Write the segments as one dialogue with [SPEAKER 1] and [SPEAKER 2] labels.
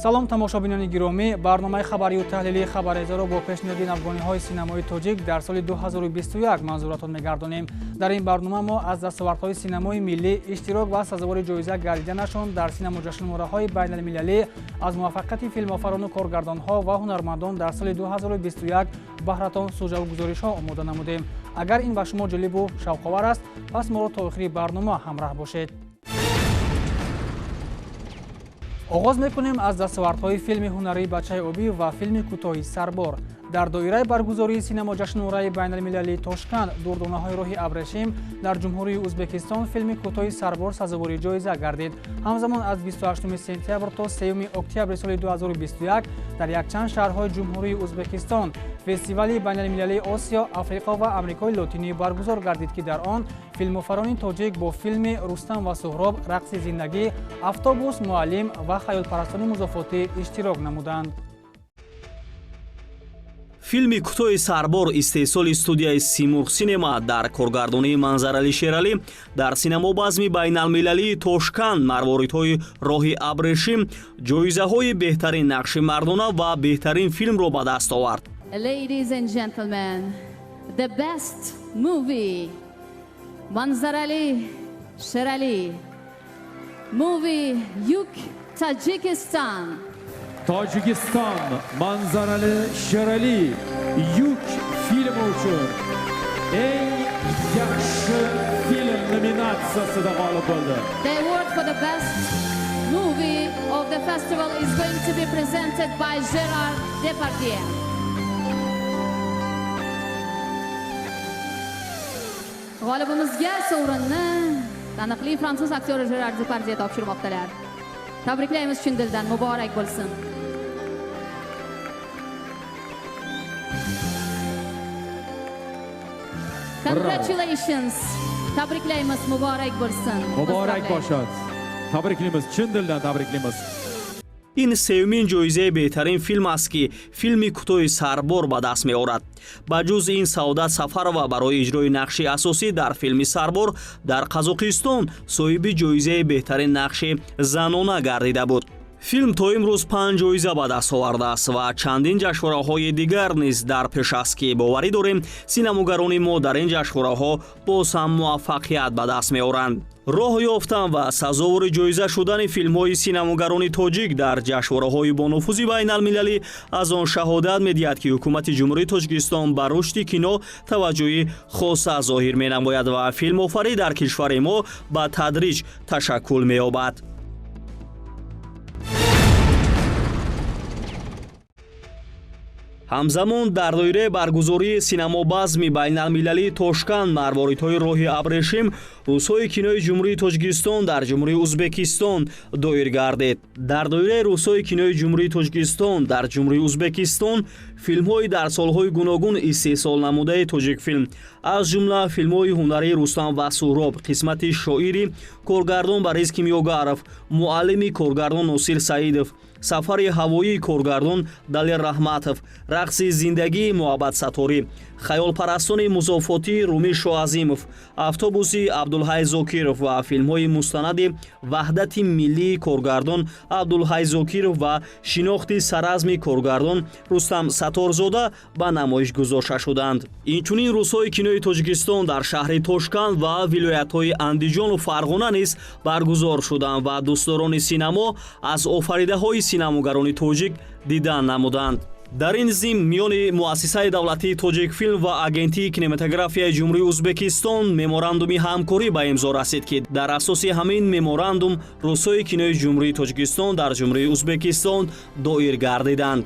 [SPEAKER 1] Салом, тамошобинони гиромӣ. Барномаи хабарию таҳлилии Хабарезаро бо пешниҳоди навгониҳои синамои тоҷик дар соли 2021 манзуратон мегардонем. Дар ин барнома мо аз дастовардҳои синамои миллӣ, иштирок ва сазовори ҷоиза гардиданашон дар синамоҷашнвораҳои байналмилалӣ, аз муваффақияти филмофарону коргардонҳо ва ҳунармандон дар соли 2021 баҳратон сӯжаву гузоришҳо омода намудем. Агар ин ба шумо ҷолибу шавқовар аст, пас моро то охири барнома ҳамраҳ бошед. Оғоз мекунем аз дастовардҳои филми ҳунарии «Бачаи обӣ» ва филми кӯтоҳи «Сарбор». Дар доираи баргузории синамоҷашнвораи байналмилалии Тошканд «Дурдонаҳои роҳи абрешим» дар Ҷумҳурии Ӯзбекистон филми кӯтоҳи «Сарбор» сазовори ҷоиза гардид. Ҳамзамон аз 28 сентябр то 3 октябри соли 2021 дар якчанд шаҳрҳои Ҷумҳурии Ӯзбекистон фестивали байналмилалии Осиё, Африқо ва Амрикои Лотинӣ баргузор гардид, ки дар он филмофарони тоҷик бо филми «Рустам ва Суҳроб», «Рақси зиндагӣ», «Автобус», «Муаллим» ва «Хаёлпарастони музофотӣ» иштирок намуданд.
[SPEAKER 2] Филми кӯтоҳи «Сарбор» истеҳсоли студияи «Симурғ Синема» дар коргардонии Манзаралӣ Шералӣ дар синамобазми байналмилалии Тошканд «Марворидҳои роҳи абрешим» ҷоизаҳои беҳтарин нақши мардона ва беҳтарин филмро ба даст овард.
[SPEAKER 3] Ladies and gentlemen, the best movie, Manzarali Sherali, movie Yuk, Tajikistan.
[SPEAKER 4] Tojikiston, Manzarali Sherali «Yuk» filmi uchun eng yaxshi film nominatsiyasida g'olib bo'ldi.
[SPEAKER 3] The award for the best movie of the festival is going to be presented by Gerard Depardieu. G'olibimizga sovrinni taniqli fransuz aktyori Gerard Depardieu topshirmoqdalar. Tabriklaymiz chin dildan, muborak bo'lsin. Congratulations. Tabriklaymiz, muborak bo'lsin.
[SPEAKER 4] Muborak boshad. Tabriklaymiz, chin dildan tabriklaymiz.
[SPEAKER 2] Ин сеюмин ҷоизаи беҳтарин филм аст, ки филми кӯтоҳи «Сарбор» ба даст меорад. Ба ҷуз ин, Саодат Сафарова барои иҷрои нақши асосӣ дар филми «Сарбор» дар Қазоқистон соҳиби ҷоизаи беҳтарин нақши занона гардида буд. Филм то имрӯз 5 ҷоиза ба даст овардааст ва чандин ҷашнвораҳои дигар низ дар пеш аст, ки боварӣ дорем, синамогарони мо дар ин ҷашнвораҳо боз ҳам муваффақият ба даст меоранд. Роҳ ёфтан ва сазовори ҷоиза шудани филмҳои синамогарони тоҷик дар ҷашнвораҳои бонуфузи байналмилалӣ аз он шаҳодат медиҳад, ки ҳукумати Ҷумҳурии Тоҷикистон ба рушди кино таваҷҷӯҳи хоса зоҳир менамояд ва филмофарӣ дар кишвари мо ба тадриҷ ташаккул меёбад. Ҳамзамон дар доираи баргузории синамобазми байналмилалии Тошканд «Марворидҳои роҳи абрешим» рӯзҳои кинои Ҷумҳурии Тоҷикистон дар Ҷумҳурии Ӯзбекистон доир гардид. Дар доираи рӯзҳои кинои Ҷумҳурии Тоҷикистон дар Ҷумҳурии Ӯзбекистон филмҳои дар солҳои гуногун истеҳсол намудаи Тоҷикфилм, аз ҷумла филмҳои ҳунарии «Рустам ва Суҳроб», «Қисмати шоири» коргардон Борис Кимёгаров, «Муаллими» коргардон Носир Саидов, «Сафари ҳавоии» коргардон Далер Раҳматов, «Рақси зиндагии» Муҳаббат Сатторӣ, «Хаёлпарастони музофотии» Румӣ Шоазимов, «Автобуси» Абдулҳай Зокиров ва филмҳои мустанади «Ваҳдати миллии» коргардон Абдулҳай Зокиров ва «Шинохти саразми» коргардон Рустам Сатторзода ба намоиш гузошта шуданд. Инчунин рӯзҳои кинои Тоҷикистон дар шаҳри Тошканд ва вилоятҳои Андиҷону Фарғона низ баргузор шуданд ва дӯстдорони синамо аз офаридаҳои синамогарони тоҷик дидан намуданд. Дар ин зимн миёни муассисаи давлатии Тоҷикфилм ва Агентии кинематографияи Ҷумҳурии Ӯзбекистон меморандуми ҳамкорӣ ба имзо расид, ки дар асоси ҳамин меморандум рӯзҳои кинои Ҷумҳурии Тоҷикистон дар Ҷумҳурии Ӯзбекистон доир гардиданд.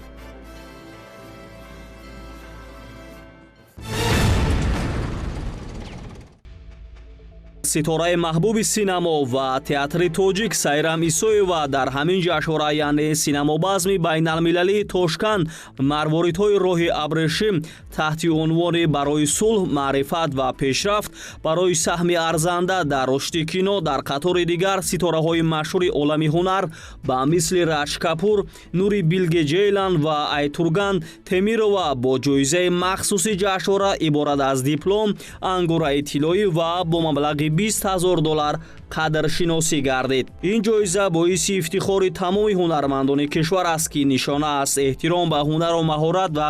[SPEAKER 2] Ситораи маҳбуби синамо ва театри тоҷик Сайрам Исоева дар ҳамин ҷашнвора, яъне синамобазми байналмилалии Тошканд «Марворидҳои роҳи абрешим» таҳти унвони «Барои сулҳ, маърифат ва пешрафт» барои саҳми арзанда дар рушди кино дар қатори дигар ситораҳои машҳури олами ҳунар ба мисли Раҷ Капур, Нури Билге Ҷейлан ва Айтурган Темирова бо ҷоизаи махсуси ҷашнвора иборат аз диплом, ангураи тиллоӣ ва бо маблағи 20 000 доллар қадршиносӣ гардид. Ин ҷоиза боиси ифтихори тамоми ҳунармандони кишвар аст, ки нишона аст эҳтиром ба ҳунару маҳорат ва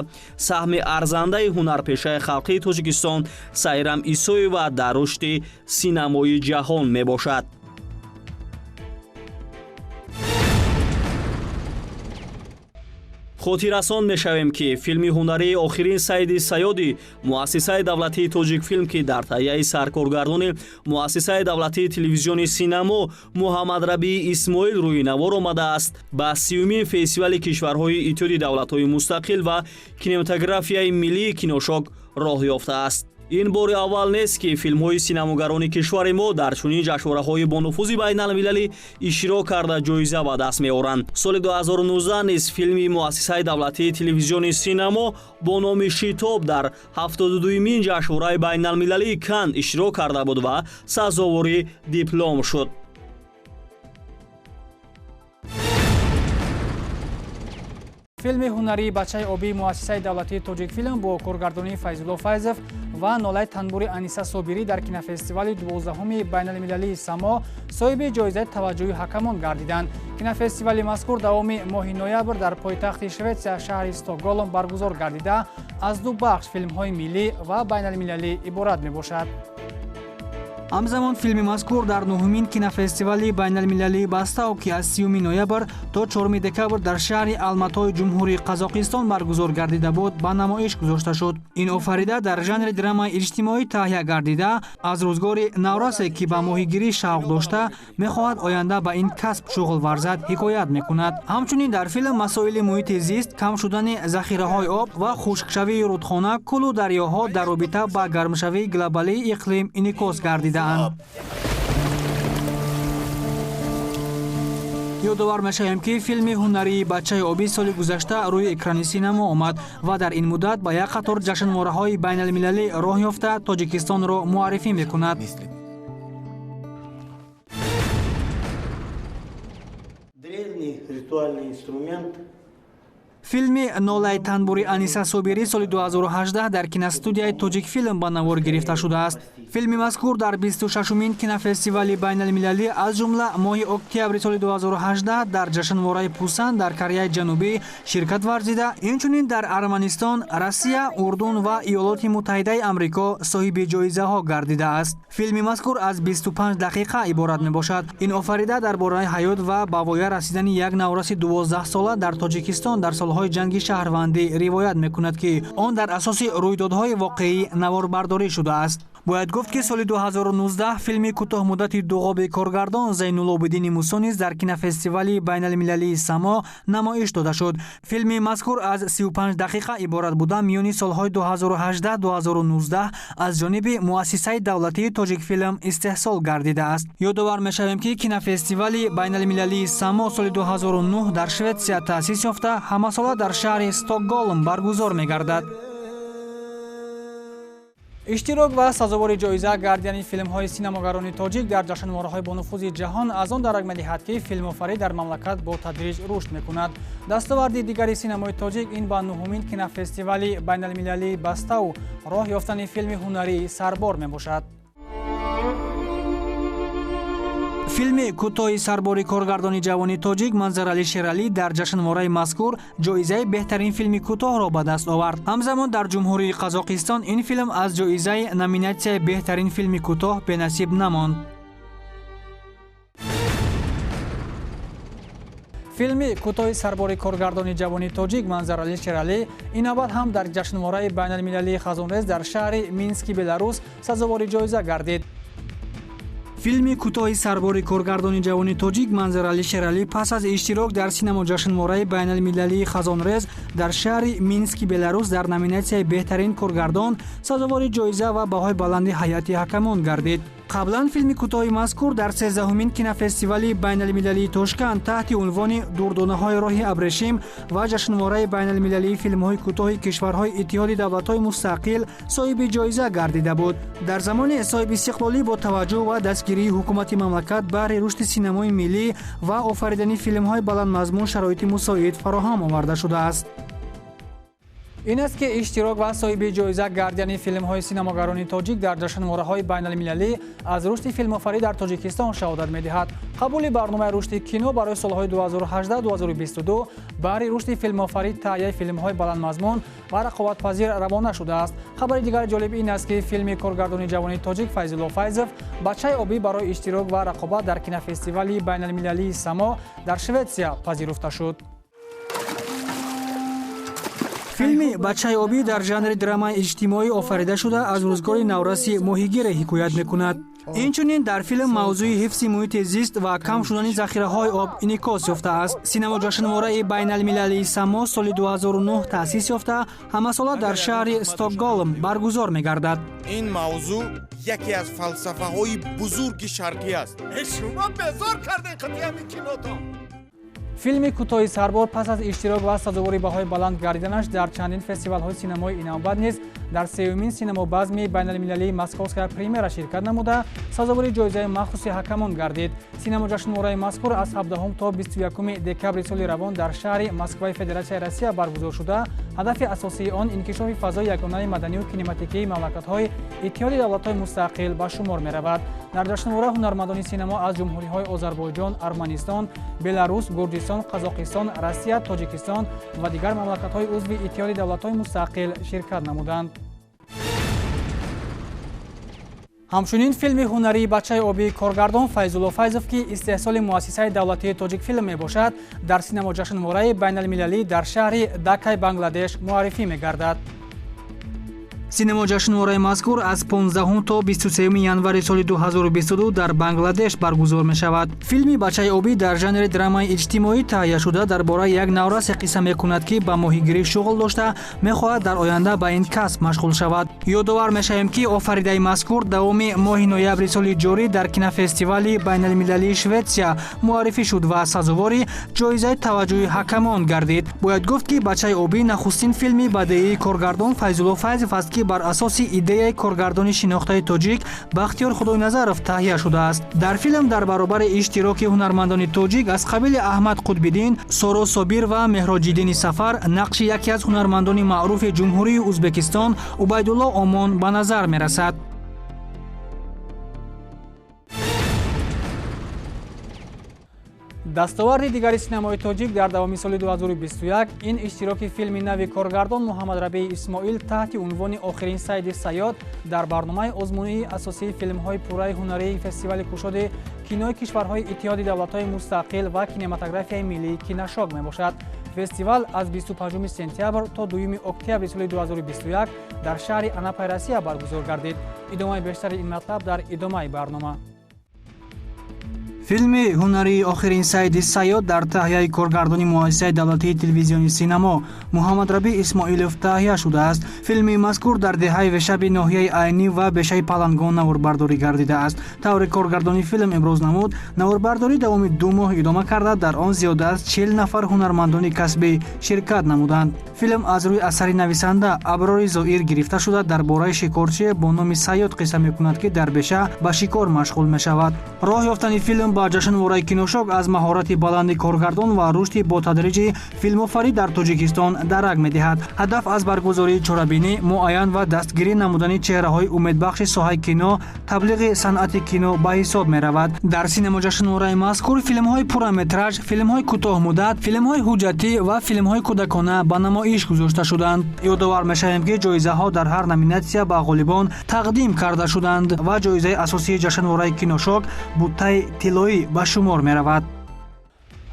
[SPEAKER 2] саҳми арзандаи ҳунарпешаи халқии Тоҷикистон Сайрам Исоева дар рушди синамои ҷаҳон мебошад. Хотиррасон мешавем, ки филми ҳунарии «Охирин сайди саёди» Муассисаи давлатии «Тоҷикфилм», ки дар таҳияи саркоргардони Муассисаи давлатии телевизиони синамо Муҳаммадрабии Исмоил рӯи навор омадааст, ба 30-умин фестивали кишварҳои Иттиҳоди Давлатҳои Мустақил ва кинематографияи миллии «Киношок» роҳ ёфтааст. Ин бори аввал нест, ки филмҳои синамогарони кишвари мо дар чунин ҷашнвораҳои бонуфузи байналмилалӣ иштирок карда, ҷоиза ба даст меоранд. Соли 2019 низ филми Муассисаи давлатии телевизиони синамо бо номи «Шитоб» дар 72-мин ҷашнвораи байналмилалии Кан иштирок карда буд ва сазовори диплом шуд.
[SPEAKER 1] Филми ҳунарии «Бачаи обии» Муассисаи давлатии «Тоҷикфилм» бо коргардонии Файзулло Файзов ва нолаи танбури Аниса Собирӣ дар кинофестивали 12-уми байналмилалии Само соҳиби ҷоизаи таваҷҷӯҳи ҳакамон гардиданд. Кинофестивали мазкур давоми моҳи ноябр дар пойтахти Шветсия, шаҳри Стокголм баргузор гардида, аз ду бахш, филмҳои миллӣ ва байналмилалӣ иборат мебошад. Ҳамзамон, филми мазкур дар нуҳумин кинофестивали байналмилалии Бастау, ки аз 30 ноябр то 4 декабр дар шаҳри Алматои Ҷумҳурии Қазоқистон баргузор гардида буд, ба намоиш гузошта шуд. Ин офарида дар жанри драмаи иҷтимоӣ таҳия гардида, аз рӯзгори наврасе, ки ба моҳигирӣ шавқ дошта, мехоҳад оянда ба ин касб шуғл варзад, ҳикоят мекунад. Ҳамчунин дар филм масоили муҳити зист, кам шудани захираҳои об ва хушкшавии рудхона, кӯлу дарёҳо дар робита ба гармшавии глобалии иқлим инъикос гардидаанд. Ёдовар мешавем, ки филми ҳунарии «Бачаи обӣ» соли гузашта рӯи экрани синамо омад ва дар ин муддат ба як қатор ҷашнвораҳои байналмилалӣ роҳ ёфта, Тоҷикистонро муаррифӣ мекунад.
[SPEAKER 5] Древний ритуальный инструмент.
[SPEAKER 1] Филми «Нолаи танбури» Аниса Собирӣ соли 2018 дар киностудияи «Тоҷикфилм» ба навор гирифта шудааст. Филми мазкур дар 26-умин кинофестивали байналмилалӣ, аз ҷумла моҳи октябри соли 2018 дар ҷашнвораи Пусан дар Кореяи Ҷанубӣ ширкат варзида, инчунин дар Арманистон, Россия, Урдун ва Иёлоти Муттаҳидаи Амрико соҳиби ҷоизаҳо гардидааст. Филми мазкур аз 25 дақиқа иборат мебошад. Ин офарида дар бораи ҳаёт ва ба воя расидани як навраси 12-сола дар Тоҷикистон дар солҳои ҷанги шаҳрвандӣ ривоят мекунад, ки он дар асоси рӯйдодҳои воқеӣ наворбардорӣ шудааст. Бояд гуфт, ки соли 2019 филми кӯтоҳмуддати «Дуғоби» коргардон Зайнулобидини Мусо низ дар кинофестивали байналмилалии Само намоиш дода шуд. Филми мазкур аз 35 дақиқа иборат буда, миёни солҳои 2018-2019 аз ҷониби Муассисаи давлатии «Тоҷикфилм» истеҳсол гардидааст. Ёдовар мешавем, ки кинофестивали байналмилалии Само соли 2009 дар Шветсия таъсис ёфта, ҳамасола дар шаҳри Стокголм баргузор мегардад. Иштирок ва сазовори ҷоиза гардидани филмҳои синамогарони тоҷик дар ҷашнвораҳои бонуфузи ҷаҳон аз он дарак медиҳад, ки филмофарӣ дар мамлакат бо тадриҷ рушд мекунад. Дастоварди дигари синамои тоҷик ин ба нуҳумин кинофестивали байналмилалии Бастау роҳ ёфтани филми ҳунарии «Сарбор» мебошад. Филми кӯтоҳи «Сарбори» коргардони ҷавони тоҷик Манзаралӣ Шералӣ дар ҷашнвораи мазкур ҷоизаи беҳтарин филми кӯтоҳро ба даст овард. Ҳамзамон, дар Ҷумҳурии Қазоқистон ин филм аз ҷоизаи номинатсияи беҳтарин филми кӯтоҳ бенасиб намонд. Филми кӯтоҳи «Сарбори» коргардони ҷавони тоҷик Манзаралӣ Шералӣ ин навбат ҳам дар ҷашнвораи байналмилалии «Хазонрез» дар шаҳри Мински Беларус сазовори ҷоиза гардид. Филми кӯтоҳи «Сарбори» коргардони ҷавони тоҷик Манзаралӣ Шералӣ пас аз иштирок дар синамоҷашнвораи байналмилалии «Хазонрез» дар шаҳри Мински Беларус дар номинатсияи беҳтарин коргардон сазовори ҷоиза ва баҳои баланди ҳайати ҳакамон гардид. Қаблан филми кӯтоҳи мазкур дар 13-умин кинофестивали байналмилалии Тошканд таҳти унвони «Дурдонаҳои роҳи абрешим» ва ҷашнвораи байналмилалии филмҳои кӯтоҳи кишварҳои Иттиҳоди Давлатҳои Мустақил соҳиби ҷоиза гардида буд. Дар замони соҳибистиқлолӣ бо таваҷҷӯҳ ва дастгирии ҳукумати мамлакат баҳри рушди синамои миллӣ ва офаридани филмҳои баландмазмун шароити мусоид фароҳам оварда шудааст. Ин аст ки иштирок ва соҳиби ҷоиза гардидани филмҳои синамогарони тоҷик дар ҷашнвораҳои байналмилалӣ аз рушди филмофарӣ дар Тоҷикистон шаҳодат медиҳад. Қабули барномаи рушди кино барои солҳои 2018-2022 баҳри рушди филмофарӣ, таҳияи филмҳои баландмазмун ва рақобатпазир равона шудааст. Хабари дигари ҷолиб ин аст, ки филми коргардони ҷавони тоҷик Файзулло Файзов «Бачаи обӣ» барои иштирок ва рақобат дар кинофестивали байналмилалии Само дар Шветсия пазируфта шуд. Филми «Бачаи обӣ» дар жанри драмаи иҷтимоӣ офарида шуда, аз рӯзгори навраси моҳигире ҳикоят мекунад. Инчунин дар филм мавзӯи ҳифзи муҳити зист ва кам шудани захираҳои об инъикос ёфтааст. Синамоҷашнвораи байналмилалии Само соли 2009 таъсис ёфта, ҳамасола дар шаҳри Стокголм баргузор мегардад.
[SPEAKER 6] Ин мавзӯъ яке аз фалсафаҳои бузурги шарқӣ аст.
[SPEAKER 7] Шумо безор кардем қатъи кинотон.
[SPEAKER 1] Филми кӯтоҳи «Сарбор» пас аз иштирок ва сазовори баҳои баланд гардиданаш дар чандин фестивалҳои синамои инавбат низ дар сеюмин синамобазми байналмилалии «Московская премьера» ширкат намуда, сазовори ҷоизаи махсуси ҳакамон гардид. Синамоҷашнвораи мазкур аз 17 то 21 декабри соли равон дар шаҳри Москваи Федератсияи Россия баргузор шуда, ҳадафи асосии он инкишофи фазои ягонаи маданию кинематикии мамлакатҳои Иттиҳоди давлатҳои мустақил ба шумор меравад. Дар ҷашнвора ҳунармандони синамо аз ҷумҳуриҳои Озарбойҷон, Арманистон, Беларус, Гурҷистон, Қазоқистон, Россия, Тоҷикистон ва дигар мамлакатҳои узви Иттиҳоди давлатҳои мустақил ширкат намуданд. Ҳамчунин филми ҳунарии «Бачаи обии» коргардон Файзулло Файзов, ки истеҳсоли муассисаи давлатии «Тоҷикфилм» мебошад, дар синамоҷашнвораи байналмилалӣ дар шаҳри Дакаи Бангладеш муаррифӣ мегардад. Синамоҷашнвораи мазкур аз 15 то 23 январи соли 2022 дар Бангладеш баргузор мешавад. Филми «Бачаи обӣ» дар жанри драмаи иҷтимоӣ таҳия шуда, дар бораи як наврасе қисса мекунад, ки ба моҳигирӣ шуғл дошта, мехоҳад дар оянда ба ин касб машғул шавад. Ёдовар мешавем, ки офаридаи мазкур давоми моҳи ноябри соли ҷорӣ дар кинофестивали байналмилалии Шветсия муаррифӣ шуд ва сазовори ҷоизаи таваҷҷӯҳи ҳакамон гардид. Бояд гуфт, ки «Бачаи обӣ» нахустин филми бадеии коргардон Файзулло Файзов аст, ки бар асоси идеяи коргардони шинохтаи тоҷик Бахтиёр Худойназаров таҳия шудааст. Дар филм дар баробари иштироки ҳунармандони тоҷик аз қабили Аҳмад Қутбиддин, Соро Собир ва Меҳроҷиддини Сафар, нақши яке аз ҳунармандони маъруфи Ҷумҳурии Ӯзбекистон Убайдулло Омон ба назар мерасад. Дастоварди дигари синамои тоҷик дар давоми соли 2021 ин иштироки филми нави коргардон Муҳаммадрабии Исмоил таҳти унвони «Охирин сайди Саёд» дар барномаи озмунии асосии филмҳои пурраи ҳунарии фестивали кушоди кинои кишварҳои Иттиҳоди давлатҳои мустақил ва кинематографияи миллии «Киношок» мебошад. Фестивал аз 25 сентябр то 2 октябри соли 2021 дар шаҳри Анапаи Россия баргузор гардид. Идомаи бештари ин матлаб дар идомаи барнома. Филми ҳунарии «Охирин сайди Саёд» дар таҳияи коргардони муассисаи давлатии телевизиони синамо Муҳаммадрабӣ Исмоилов таҳия шудааст. Филми мазкур дар деҳаи Вешаби ноҳияи Айнӣ ва бешаи Палангон наворбардорӣ гардидааст. Тавре коргардони филм имрӯз намуд, наворбардорӣ давоми 2 моҳ идома карда, дар он зиёда аз 40 нафар ҳунармандони касбӣ ширкат намуданд. Филм аз рӯи асари нависанда Аброри Зоир гирифта шуда, дар бораи шикорчие бо номи Саёд қисса мекунад, ки дар беша ба шикор машғул мешавад. Роҳ ёфтани филм ба ҷашнвораи «Киношок» аз маҳорати баланди коргардон ва рушди ботадриҷи филмофарӣ дар Тоҷикистон дарак медиҳад. Ҳадаф аз баргузории чорабинӣ муайян ва дастгирӣ намудани чеҳраҳои умедбахши соҳаи кино, таблиғи санъати кино ба ҳисоб меравад. Дар синамоҷашнвораи мазкур филмҳои пурраметраж, филмҳои кӯтоҳмуддат, филмҳои ҳуҷҷатӣ ва филмҳои кӯдакона ба намоиш гузошта шуданд. Ёдовар мешавем, ки ҷоизаҳо дар ҳар номинатсия ба ғолибон тақдим карда шуданд ва ҷоизаи асосии ҷашнвораи «Киношок» буттаи тиллоӣ ба шумор меравад.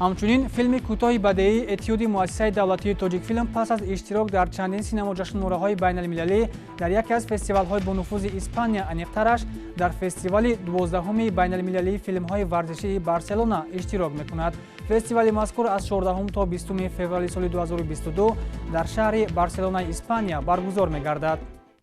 [SPEAKER 1] Ҳамчунин филми кӯтоҳи бадеии «Этюди» муассисаи давлатии «Тоҷикфилм» пас аз иштирок дар чандин синамоҷашнвораҳои байналмилалӣ дар яке аз фестивалҳои бонуфузи Испания, аниқтараш дар фестивали 12-уми байналмилалии филмҳои варзишии Барселона иштирок мекунад. Фестивали мазкур аз 14 то 20 феврали соли 2022 дар шаҳри Барселонаи Испания баргузор мегардад.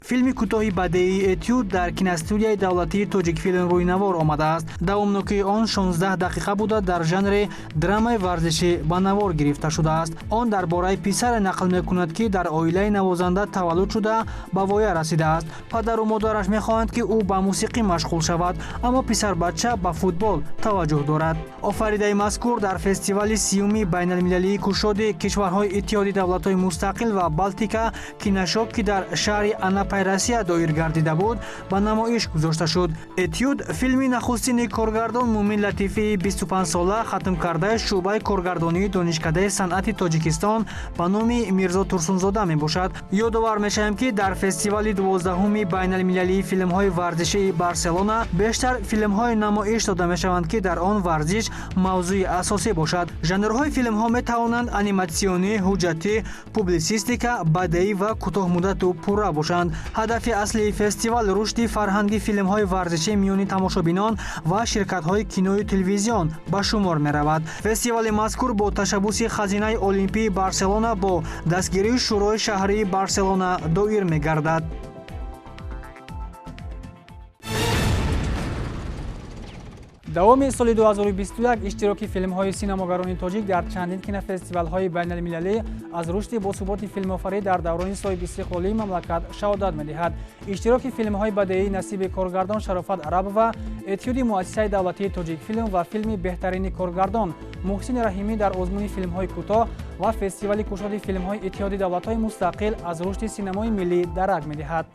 [SPEAKER 1] Филми кӯтоҳи бадеии «Этюд» дар киностудияи давлатии «Тоҷикфилм» рӯйнавор омадааст. Давомнокии он 16 дақиқа буда, дар жанри драмаи варзишӣ ба навор гирифта шудааст. Он дар бораи писаре нақл мекунад, ки дар оилаи навозанда таваллуд шуда, ба воя расидааст. Падару модараш мехоҳанд, ки ӯ ба мусиқӣ машғул шавад, аммо писарбача ба футбол таваҷҷӯҳ дорад. Офаридаи мазкур дар фестивали 30-уми байналмилалии кушоди кишварҳои Иттиҳоди давлатҳои мустақил ва Балтика «Киношок», ки дар шаҳри Анапаи Россия доир гардида буд, ба намоиш гузошта шуд. «Этюд» филми нахустини коргардон Мумин Латифии 25сола, хатмкардаи шӯъбаи коргардонии Донишкадаи санъати Тоҷикистон ба номи Мирзо Турсунзода мебошад. Ёдовар мешавем, ки дар фестивали 12-уми байналмилалии филмҳои варзишии Барселона бештар филмҳои намоиш дода мешаванд, ки дар он варзиш мавзӯи асосӣ бошад. Жанрҳои филмҳо метавонанд аниматсионӣ, ҳуҷҷатӣ, публисистика, бадеӣ ва кӯтоҳмуддату пурра бошанд. Ҳадафи аслии фестивал рушди фарҳанги филмҳои варзишӣ миёни тамошобинон ва ширкатҳои киною телевизион ба шумор меравад. Фестивали мазкур бо ташаббуси Хазинаи Олимпии Барселона бо дастгирии Шӯрои шаҳрии Барселона доир мегардад. Давоми соли 2021 иштироки филмҳои синамогарони тоҷик дар чандин кинофестивалҳои байналмилалӣ аз рушди босуботи филмофарӣ дар даврони соҳибистиқлолии мамлакат шаҳодат медиҳад. Иштироки филмҳои бадеии насиби коргардон Шарофат Арабова, «Этюди» муассисаи давлатии «Тоҷикфилм» ва филми беҳтарини коргардон Муҳсини Раҳимӣ дар озмуни филмҳои кӯтоҳ ва фестивали кушоди филмҳои Иттиҳоди давлатҳои мустақил аз рушди синамои миллӣ дарак медиҳад.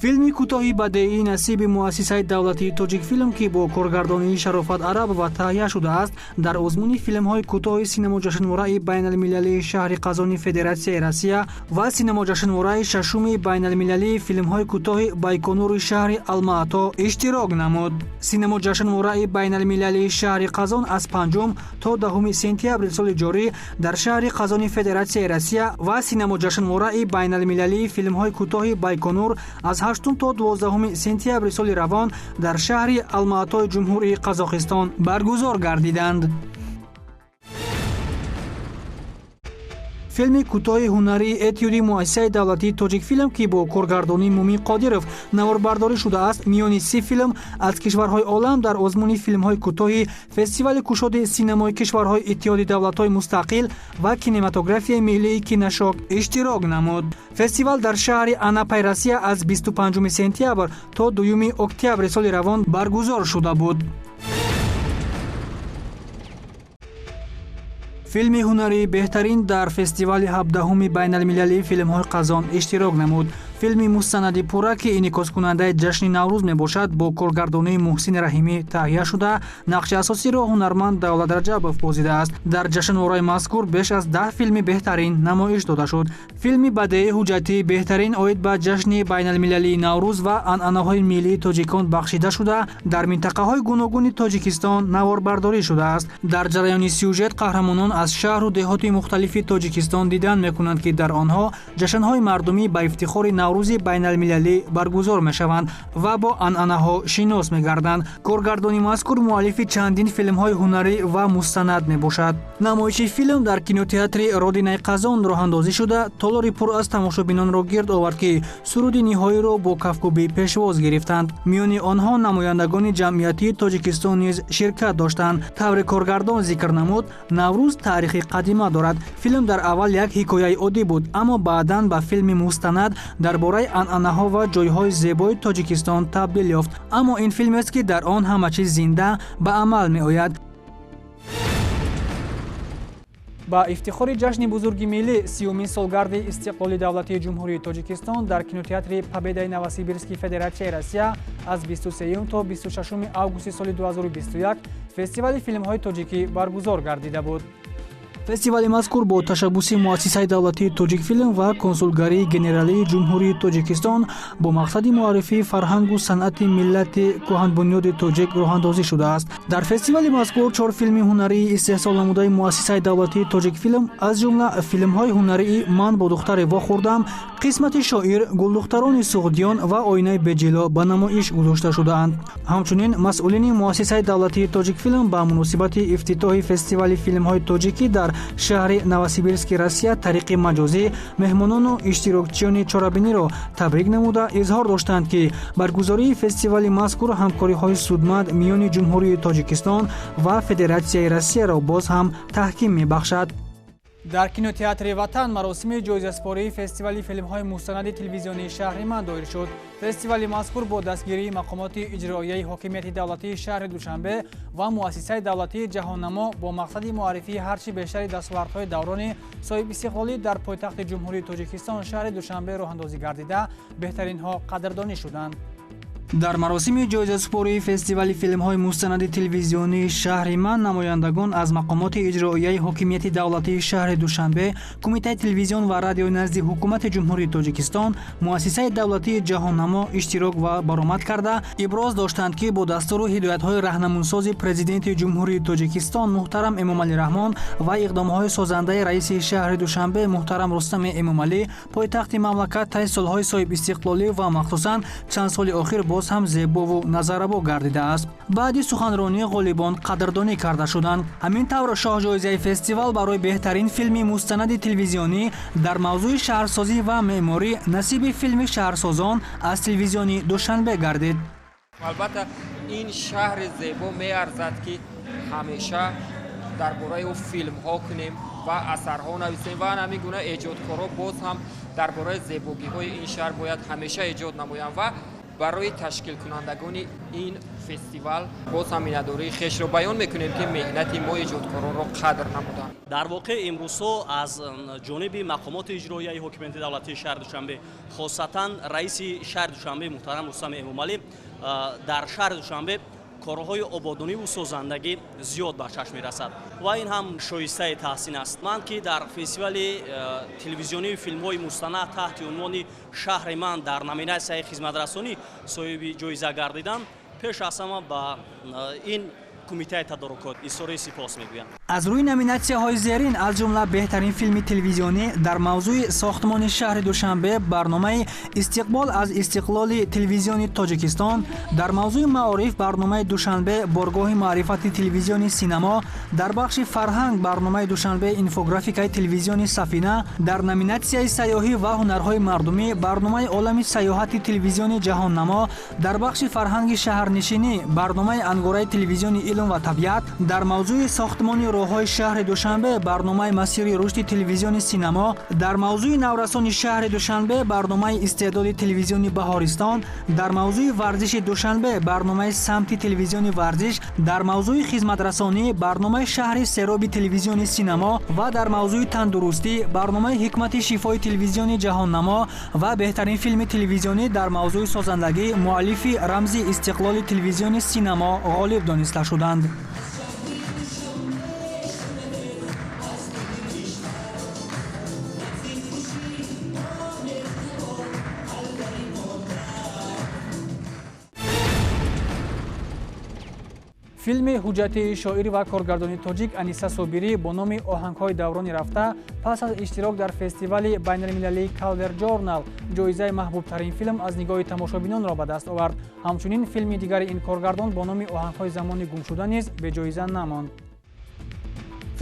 [SPEAKER 1] Филми кӯтоҳи бадеии насиби муассисаи давлатии «Тоҷикфилм», ки бо коргардонии Шарофат Арабова таҳия шудааст, дар озмуни филмҳои кӯтоҳи синамоҷашнвораи байналмилалии шаҳри Қазони Федератсияи Россия ва синамоҷашнвораи 6-уми байналмилалии филмҳои кӯтоҳи Байконури шаҳри Алмаато иштирок намуд. Синамоҷашнвораи байналмилалии шаҳри Қазон аз 5 то 10 сентябри соли ҷорӣ дар шаҳри Қазони Федератсияи Россия ва синамоҷашнвораи байналмилалии филмҳои кӯтоҳи Байконур аз 8 то 12 сентябри соли равон дар шаҳри Алмаатои Ҷумҳурии Қазоқистон баргузор гардиданд. Филми кӯтоҳи ҳунарии «Этюди» муассисаи давлатии «Тоҷикфилм», ки бо коргардонии Мумин Қодиров наворбардорӣ шудааст, миёни 30 филм аз кишварҳои олам дар озмуни филмҳои кӯтоҳи фестивали кушоди синамои кишварҳои Иттиҳоди давлатҳои мустақил ва кинематографияи миллии «Киношок» иштирок намуд. Фестивал дар шаҳри Анапаи Россия аз 25 сентябр то 2 октябри соли равон баргузор шуда буд. Филми ҳунарии беҳтарин дар фестивали 17-уми байналмилалии филмҳои Қазон иштирок намуд. Филми мустанади пурра, ки инъикоскунандаи ҷашни Наврӯз мебошад, бо коргардонии Муҳсини Раҳимӣ таҳия шуда, нақши асосиро ҳунарманд Давлат Раҷабов бозидааст. Дар ҷашнвораи мазкур беш аз 10 филми беҳтарин намоиш дода шуд. Филми бадеии ҳуҷҷатии беҳтарин оид ба ҷашни байналмилалии Наврӯз ва анъанаҳои миллии тоҷикон бахшида шуда, дар минтақаҳои гуногуни Тоҷикистон наворбардорӣ шудааст. Дар ҷараёни сюжет қаҳрамонон аз шаҳру деҳоти мухталифи Тоҷикистон дидан мекунанд, ки дар онҳо ҷашнҳои мардумӣ ба ифтихори Наврӯзи байналмилалӣ баргузор мешаванд ва бо анъанаҳо шинос мегарданд. Коргардони мазкур муаллифи чандин филмҳои ҳунарӣ ва мустанад мебошад. Намоиши филм дар кинотеатри Родинаи Қазон роҳандозӣ шуда, толори пур аз тамошобинонро гирд овард, ки суруди ниҳоиро бо кафкӯбӣ пешвоз гирифтанд. Миёни онҳо намояндагони ҷамъиятии Тоҷикистон низ ширкат доштанд. Тавре коргардон зикр намуд, Наврӯз таърихи қадима дорад. Филм дар аввал як ҳикояи оддӣ буд, аммо баъдан ба филми мустанад дар бораи анъанаҳо ва ҷойҳои зебои Тоҷикистон табдил ёфт. Аммо ин филмест, ки дар он ҳама чиз зинда ба амал меояд. Ба ифтихори ҷашни бузурги миллӣ, 30-умин солгарди истиқлоли давлатии Ҷумҳурии Тоҷикистон дар кинотеатри Победаи Новосибирски Федератсияи Россия аз 23 то 26 августи соли 2021 фестивали филмҳои тоҷикӣ баргузор гардида буд. Фестивали мазкур бо ташаббуси муассисаи давлатии «Тоҷикфилм» ва Консулгарии генералии Ҷумҳурии Тоҷикистон бо мақсади муаррифии фарҳангу санъати миллати кӯҳанбунёди тоҷик роҳандозӣ шудааст. Дар фестивали мазкур 4 филми ҳунарии истеҳсол намудаи муассисаи давлатии «Тоҷикфилм», аз ҷумла филмҳои ҳунарии «Ман бо духтаре вохӯрдам», «Қисмати шоир», «Гулдухтарони суғдиён» ва «Оинаи беҷило» ба намоиш гузошта шудаанд. Ҳамчунин масъулини муассисаи давлатии «Тоҷикфилм» ба муносибати ифтитоҳи фестивали филмҳои тоҷикӣ дар Шаҳри Новосибирски Россия тариқи маҷозӣ меҳмонону иштирокчиёни чорабиниро табрик намуда изҳор доштанд, ки баргузории фестивали мазкур ҳамкориҳои судманд миёни Ҷумҳурии Тоҷикистон ва Федератсияи Россияро боз ҳам таҳким мебахшад. Дар кинотеатри Ватан маросими ҷоизаспории фестивали филмҳои мустанади телевизионии шаҳри ман доир шуд. Фестивали мазкур бо дастгирии мақомоти иҷроияи ҳокимияти давлатии шаҳри Душанбе ва муассисаи давлатии Ҷаҳоннамо бо мақсади муаррифии ҳарчи бештари дастовардҳои даврони соҳибистиқлолӣ дар пойтахти Ҷумҳурии Тоҷикистон шаҳри Душанбе роҳандозӣ гардида, беҳтаринҳо қадрдонӣ шуданд. Дар маросими ҷоизасупории фестивали филмҳои мустанади телевизионии шаҳри ман намояндагон аз мақомоти иҷроияи ҳокимияти давлатии шаҳри Душанбе, Кумитаи телевизион ва радиои назди Ҳукумати Ҷумҳурии Тоҷикистон, муассисаи давлатии Ҷаҳоннамо иштирок ва баромад карда иброз доштанд, ки бо дастуру ҳидоятҳои раҳнамунсози Президенти Ҷумҳурии Тоҷикистон муҳтарам Эмомалӣ Раҳмон ва иқдомҳои созандаи раиси шаҳри Душанбе муҳтарам Рустами Эмомалӣ пойтахти мамлакат таи солҳои соҳибистиқлолӣ ва махсусан чанд соли охир боз ҳам зебову назаррабо гардидааст. Баъди суханронии ғолибон қадрдонӣ карда шуданд. Ҳамин тавр шоҳҷоизаи фестивал барои беҳтарин филми мустанади телевизионӣ дар мавзӯи шаҳрсозӣ ва меъморӣ насиби филми Шаҳрсозон аз телевизиони Душанбе гардид.
[SPEAKER 8] Албатта, ин шаҳри зебо меарзад, ки ҳамеша дар бораи ӯ филмҳо кунем ва асарҳо нависем ва ҳамин гуна эҷодкорҳо боз ҳам дар бораи зебогиҳои ин шаҳр бояд ҳамеша эҷод намоянд ва барои ташкилкунандагони ин фестивал боз ҳам миннатдории хешро баён мекунем, ки меҳнати мо эҷодкоронро қадр намуданд.
[SPEAKER 2] Дар воқеъ имрӯзҳо аз ҷониби мақомоти иҷроияи ҳокимияти давлатии шаҳри Душанбе, хосатан раиси шаҳри Душанбе муҳтарам Рустам Эмомалӣ, дар шаҳри Душанбе корҳои ободониву созандагӣ зиёд ба чашм мерасад ва ин ҳам шоистаи таҳсин аст. Ман ки дар фестивали телевизионии филмҳои мустанад таҳти унвони Шаҳри ман дар номинатсияи хизматрасонӣ соҳиби ҷоиза гардидам, пеш аз ҳама ба ин кумитаи тадорукот изҳори сипос мегӯям.
[SPEAKER 1] Аз рӯи номинатсияҳои зерин, аз ҷумла беҳтарин филми телевизионӣ дар мавзӯи сохтмони шаҳри Душанбе, барномаи Истиқбол аз истиқлоли телевизиони Тоҷикистон, дар мавзӯи маориф барномаи Душанбе боргоҳи маърифати телевизиони Синамо, дар бахши фарҳанг барномаи Душанбе инфографикаи телевизиони Сафина, дар номинатсияи сайёҳӣ ва ҳунарҳои мардумӣ барномаи Олами сайёҳати телевизиони Ҷаҳоннамо, дар бахши фарҳанги шаҳрнишинӣ барномаи Ангораи телевизиони илм ва табиат, дар мавзӯи сохтмони роҳҳои шаҳри Душанбе барномаи Масири рушди телевизиони Синамо, дар мавзӯи наврасони шаҳри Душанбе барномаи Истеъдоди телевизиони Баҳористон, дар мавзӯи варзиши Душанбе барномаи Самти телевизиони варзиш, дар мавзӯи хизматрасонӣ барномаи Шаҳри сероби телевизиони Синамо ва дар мавзӯи тандурустӣ барномаи Ҳикмати шифои телевизиони Ҷаҳоннамо ва беҳтарин филми телевизионӣ дар мавзӯи созандагӣ муаллифи Рамзи истиқлоли телевизиони Синамо ғолиб дониста шуданд. Филми ҳуҷҷатии шоир ва коргардони тоҷик Аниса Собирӣ бо номи Оҳангҳои даврони рафта пас аз иштирок дар фестивали байналмилалии Калвер Ҷорнал ҷоизаи маҳбубтарин филм аз нигоҳи тамошобинонро ба даст овард. Ҳамчунин филми дигари ин коргардон бо номи Оҳангҳои замони гумшуда низ беҷоиза намонд.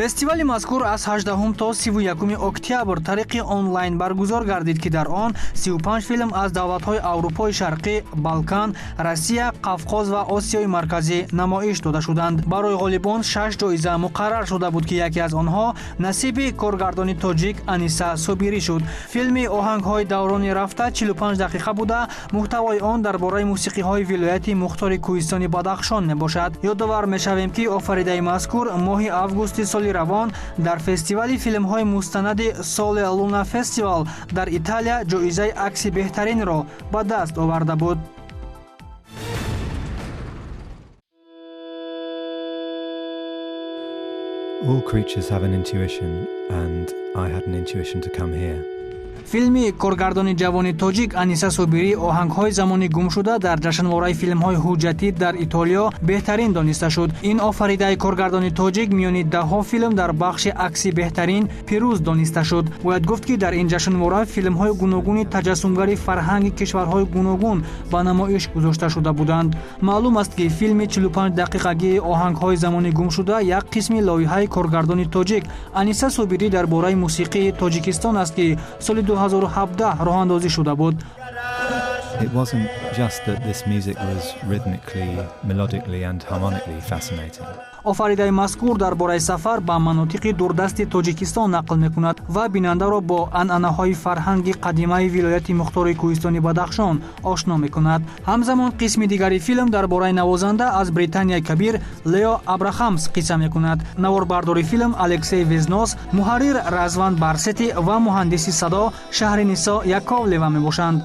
[SPEAKER 1] Фестивали мазкур аз 18 то 31 октябр тариқи онлайн баргузор гардид, ки дар он 35 филм аз давлатҳои Аврупои Шарқӣ, Балкан, Россия, Қавқоз ва Осиёи Марказӣ намоиш дода шуданд. Барои ғолибон 6 ҷоиза муқаррар шуда буд, ки яке аз онҳо насиби коргардони тоҷик Аниса Собирӣ шуд. Филми Оҳангҳои даврони рафта 45 дақиқа буда, муҳтавои он дар бораи мусиқиҳои вилояти мухтори кӯҳистони Бадахшон мебошад. Ёдовар мешавем, ки офаридаи мазкур моҳи августи соли равон дар фестивали филмҳои мустанади Соле Луна Фестивал дар Италия ҷоизаи акси беҳтаринро ба даст оварда буд.
[SPEAKER 9] All creatures have an intuition, and I had an intuition to come here.
[SPEAKER 1] Филми коргардони ҷавони тоҷик Аниса Собирӣ «Оҳангҳои замони гумшуда» дар ҷашнвораи филмҳои ҳуҷҷатӣ дар Итолиё беҳтарин дониста шуд. Ин офаридаи коргардони тоҷик миёни даҳҳо филм дар бахши акси беҳтарин пирӯз дониста шуд. Бояд гуфт, ки дар ин ҷашнвора филмҳои гуногуни таҷассумгари фарҳанги кишварҳои гуногун ба намоиш гузошта шуда буданд. Маълум аст, ки филми 45 дақиқагии «Оҳангҳои замони гумшуда» як қисми лоиҳаи коргардони тоҷик Аниса Собирӣ дар бораи мусиқии Тоҷикистон аст, ки соли 2017 роҳандозӣ шуда буд.
[SPEAKER 9] It wasn't just that this music was rhythmically, melodically and harmonically fascinating.
[SPEAKER 1] Офаридаи мазкур дар бораи сафар ба манотиқи дурдасти Тоҷикистон нақл мекунад ва бинандаро бо анъанаҳои фарҳанги қадимаи вилояти мухтори кӯҳистони Бадахшон ошно мекунад. Ҳамзамон қисми дигари филм дар бораи навозанда аз Британияи Кабир Лео Абрахамс қисса мекунад. Наворбардори филм Алексей Везнос, муҳаррир Разван Барсети ва муҳандиси садо Шаҳринисо Яковлева мебошанд.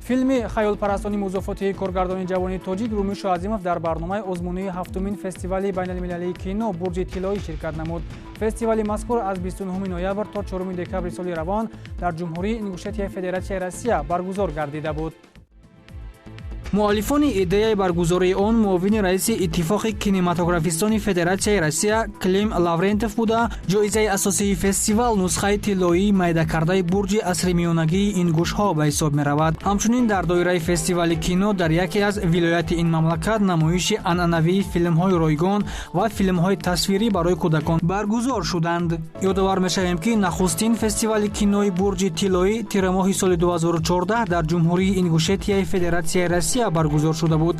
[SPEAKER 1] Филми «Хаёлпарастони музофотии» коргардони ҷавони тоҷик Румӣ Шоазимов дар барномаи озмунии ҳафтумин фестивали байналмилалии кино «Бурҷи тиллоӣ» ширкат намуд. Фестивали мазкур аз 29 ноябр то 4 декабри соли равон дар Ҷумҳурии Ингушетияи Федератсияи Россия баргузор гардида буд. Муаллифони идеяи баргузории он муовини раиси Иттифоқи кинематографистони Федератсияи Россия Клим Лаврентов буда, ҷоизаи асосии фестивал нусхаи тиллоии майдакардаи бурҷи асримиёнагии ингушҳо ба ҳисоб меравад. Ҳамчунин дар доираи фестивали кино дар яке аз вилояти ин мамлакат намоиши анъанавии филмҳои ройгон ва филмҳои тасвирӣ барои кӯдакон баргузор шуданд. Ёдовар мешавем, ки нахустин фестивали кинои «Бурҷи тиллоӣ» тирамоҳи соли 2014 дар Ҷумҳурии Ингушетияи Федератсияи Россия баргузор шуда буд.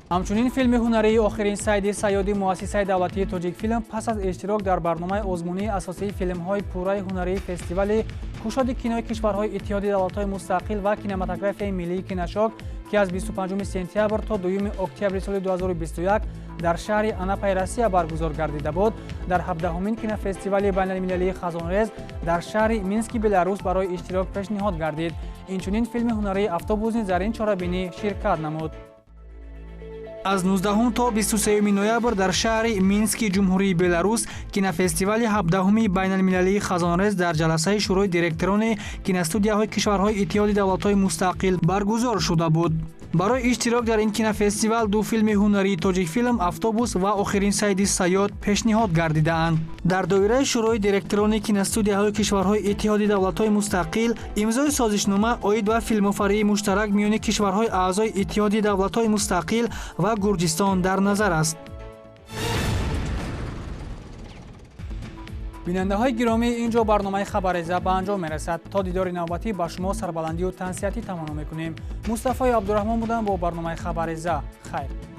[SPEAKER 1] Ҳамчунин филми ҳунарии «Охирин сайди сайёди» муассисаи давлатии Тоҷикфилм пас аз иштирок дар барномаи озмунии асосии филмҳои пурраи ҳунарии фестивали кушоди кинои кишварҳои Иттиҳоди давлатҳои мустақил ва кинематографияи миллии «Киношок», ки аз 25 сентябр то 2 октябри соли 2021 дар шаҳри Анапаи Россия баргузор гардида буд, дар 17-умин кинофестивали байналмилалии «Хазонрез» дар шаҳри Мински Беларус барои иштирок пешниҳод гардид. Инчунин филми ҳунарии «Автобус» низ дар ин чорабинӣ ширкат намуд. Аз 19 то 23 ноябр дар шаҳри Мински Ҷумҳурии Беларус кинофестивали 17-уми байналмилалии «Хазонрез» дар ҷаласаи шӯрои директорони киностудияҳои кишварҳои Иттиҳоди давлатҳои мустақил баргузор шуда буд. Барои иштирок дар ин кинофестивал ду филми ҳунарии Тоҷикфилм «Автобус» ва «Охирин сайди сайёд» пешниҳод гардидаанд. Дар доираи шӯрои директорони киностудияҳои кишварҳои Иттиҳоди давлатҳои мустақил имзои созишнома оид ба филмофарии муштарак миёни кишварҳои аъзои Иттиҳоди давлатҳои мустақил ва Гурҷистон дар назар аст. Бинандаҳои гиромӣ, ин ҷо барномаи «Хабареза» ба анҷом мерасад. То дидори навбатӣ ба шумо сарбаландию тансиҳатӣ таманно мекунем. Мустафои Абдураҳмон будам бо барномаи «Хабареза». Хайр.